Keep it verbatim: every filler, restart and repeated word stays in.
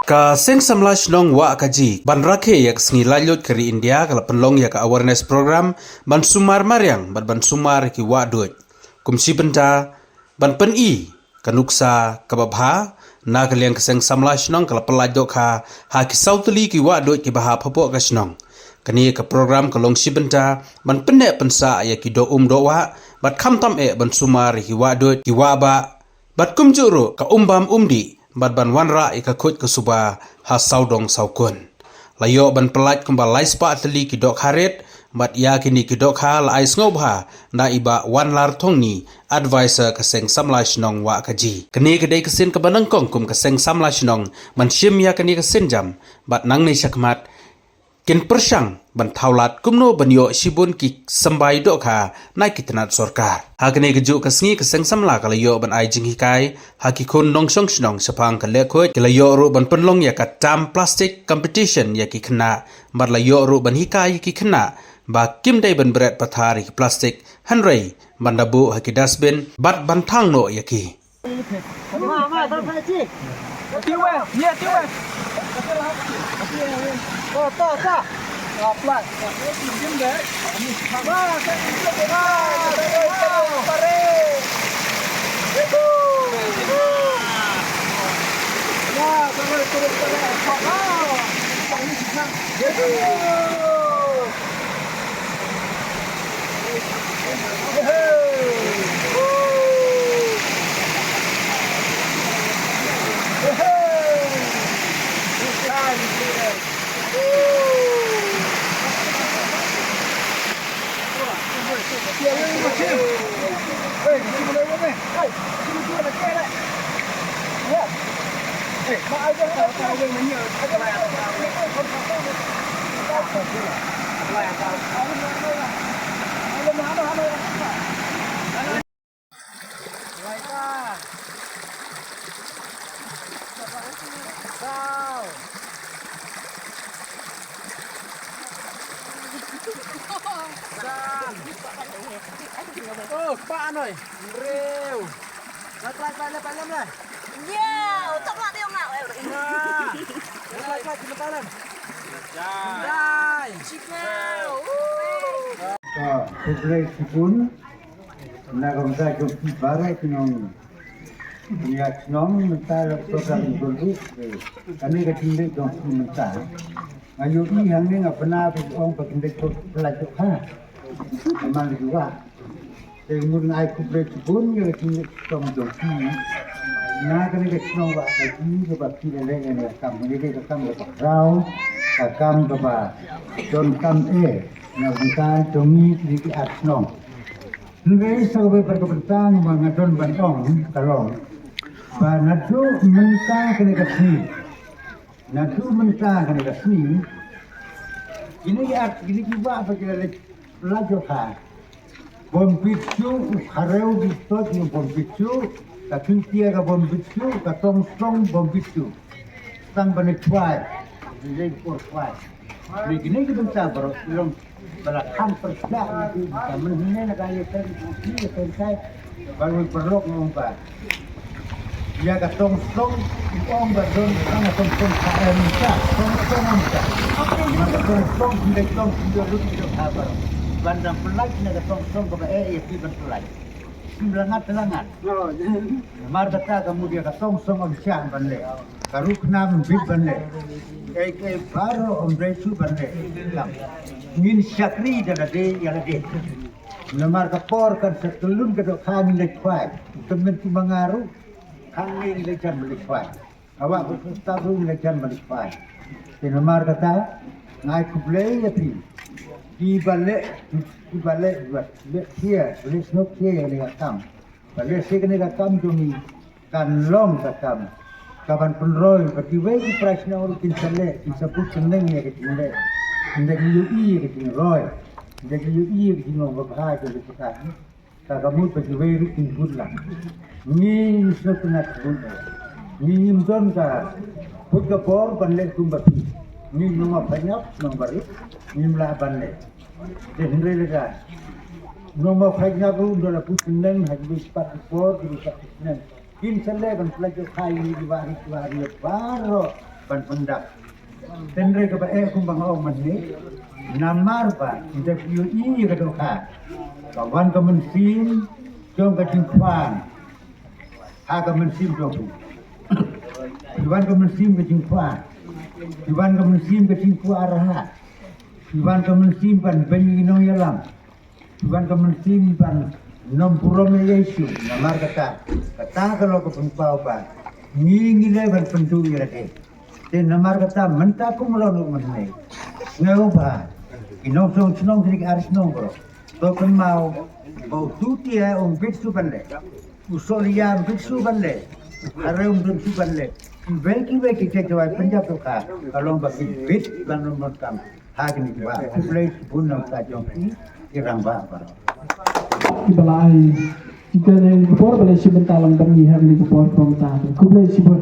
Ka Seng Samla Shnong Wah Kaji ban rakhe ïa ka sngi laitluid ka ri India ka la pynlong ïa ka awareness program ban sumar mariang bad ban sumar ïa ki wah duid. Kum shi bynta ban pyni ka nuksa kaba bha, na ka liang ka Seng Samla Shnong ka la pyllait dohkha ha ki saw tylli ki wah duid kiba hap hapoh ka shnong. Kane ka program ka long shi bynta ban pynneh pynsah ïa ki doh um doh wah bad khamtam eh ban sumar ïa ki wah duid, ki wah bah bad kumjuh ruh ka um bam um dih bad ban wanrah ïa ka khuid ka suba ha sawdong sawkun. La ïoh ban pyllait kumba lai spah tylli ki dohkha rit bad ïa kine ki dohkha la ai sngewbha na i Bah Wanlar Thongni, advisor ka Seng Samla Shnong Wah Kaji. Kane ka dei ka sien kaba nyngkong kum ka Seng Samla Shnong ban shim ïa kane ka sienjam bad nangne shakhmat kin pyrshang ban thaw lad kumno ban ïoh shibun ki symbai dohkha na ki tnat sorkar. Ha kane kajuh ka sngi ka Seng Samla ka la ïoh ban ai jinghikai ha ki khun nongshong shnong shaphang ka lehkhuid, ki la ïoh ruh ban pynlong ïa ka tam plastic competition ïa ki khynnah bad la ïoh ruh ban hikai ïa ki khynnah ba kim dei ban bret pathar ïa ki plastic hynrei ban da buh ha ki dustbin bad ban thang noh ïa ki. Oh, pa noi. Reu. Lai, lai, lai, lai, lai, lai. Ya, utak lah dia ngau, eh. Nah. Lai, lai, lai, kita talan. Lai. Cikau. Ka khublei shibun na ka bynta jong phi baroh ki nongïaid shnong mynta la ka program jong phi. Kane ka jingleit jong phi mynta. Nga ïohi hangne nga pynap ong ba kin dei pynlait dohkha. Namar ki wah. Te mut nga ai khublei shibun ïa ka jingïaid shnong jong phi. Na kane ka shnong Wah Kaji kaba phi la leh ïa ka kam, kane ka kam kaba khraw, ka kam kaba donkam eh. Na ka bynta jong ngi ki ar shnong. Hynrei sa kawei pat ka bynta nga, nga don ban ong ka long ba naduh mynta kane ka sngi, naduh mynta kane ka sngi, kine ki ar, kine ki wah ba ki la leit, la jong ka. Bym bit shuh, u kharew bym bit shuh, bym bit shuh, ka khyndiat ka bym bit shuh, ka tong shnong bym bit shuh. Tang ban ïa khwai, ïa khwai. Ni kine ki bynta baroh ki long ba la kham pyrshah, ka mynhynnin ka ïa pen, ïa pen kai, ba long paralok ngong ba. Ïa ka tong shnong, ong ba don, ka tong shnong ka em ka, tong shnong em ka. Ïa ka tong shnong, ki dei tong shnong, ki dei tong shnong, ha, ba. Ban dang pynlait, ïa ka tong shnong, kaba eh, ïa ki ban pynlait. Sim langat, langat. Mar kata ka mut ïa ka tong shnong em shah ban leh. Ka ruh khnam bit ban leh. Ei, ei, baroh em dei shu ban leh. Ngin shakri da lade, ïa lade. Namar ka por kan sa kylun ka dohkha ngin leit khwai. Tymmen tu ma nga ruh. Hangne ngi la jan ban leit khwai. Hawa ku sustad ruh ngi la jan ban leit khwai. Te namar kata, nga ai khublei ïa phi. Kiba leh, kiba leh, leh khia, leh snoh khia ïa kane ka kam. Ba lehse kane ka kam jong ngi kan long ka kam kaban pynroi ba kiwei ki para shnong ruh kin sa leh, kin sa bud kynneng ïa ka jingleh. Ynda ki ïohi ïa ka jingroi, ynda ki ïohi ïa ka jinglong babha jong ka jaka. Ka, ka mut ba kiwei ruh kin bud lang. Ngi ngi sngewtynnat bud. Ngi ngim don ka bud ka bor ban leh kumba phi. Ngi nongmah phaidñiap nongbarit ngim lah ban leh. Te hynrei lada nongmah phaidñiap ruh ynda la bud kynneng ha kiwei pat ki por, kiwei pat ki snem, kin sa leh ban pynlait dohkha ïa ngi kiba rit kiba rit baroh. ban pyndap. Tynrai kaba eh kumba nga ong mynne, namar ba nda phi ïohi ïa ka dohkha, ka wan ka mynsiem jong ka jingkwah ha ka mynsiem jong phi. Phi wan ka mynsiem ka jingkwah, phi wan ka mynsiem ka jingkwah raha, phi wan ka mynsiem ban beiñ ïa ki nongïalam, phi wan ka mynsiem ban nym burom ïa Jisu. Namar kata, kata ka long ka pynpaw ba ngi ngi leh ban pynduh ïa lade. Te namar kata mynta kum u long u mynne, nga ong ba ki nongshong shnong kine ki ar shnong baroh to kynmaw ba u Dutia um bit shuh ban leh, u Solia um bit shuh ban leh, u Khare um bit shuh ban leh. Kiwei kiwei ki jait jawai pynjah dohkha ka long ba ki bit ban nym donkam ha kine ki bah. Khublei shibun na bynta jong ki, ki rangbah baroh. Kiba la ai ïa kane ka por, ba la shim bynta lang bad ngi ha kane ka por ba mynta. Khublei shibun.